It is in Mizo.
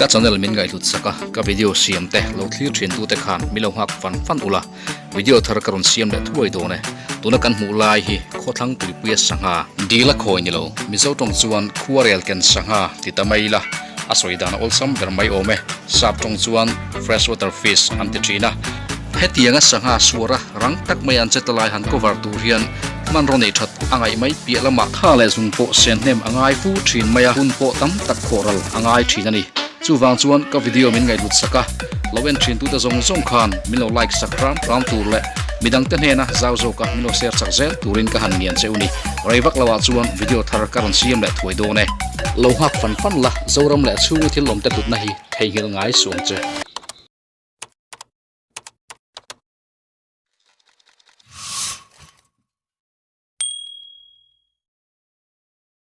Ka channel min ngaihhlut sak a, ka video siam te lo thlir thin tute khan min lo nghak fan fan ula, video thar ka rawn siam leh thuai dawn e. Tuna kan hmuh lai hi khawthlang tuipuia sangha dil a khawi ni lo, Mizo tawng chuan khuarel ken sangha ti ta mai ila, a sawi dan a awlsam ber mai awm e. Sap tawng chuan fresh water fish an ti thin a. Hetianga sangha suara rang tak mai an che ta lai han cover tur hian hmanraw nei that a ngaih mai piah lamah tha leh zung pawh sen hnem a ngai fu thin mai a, hun pawh tam tak khawhral a ngai thin a ni. Chuvang chuan ka video min ngaihhlut sak a, lo en thin tute zawng zawng khan min lo like sak ram ram tur leh midangte hnena zau zawka min lo share chak zel turin ka han ngian che u ni. Rei vak loah chuan video thar ka rawn siam leh thuai dawn e. Lo nghak fan fan la, Zoram leh chhunga thil awmte hlutna hi theihnghilh ngai suang che.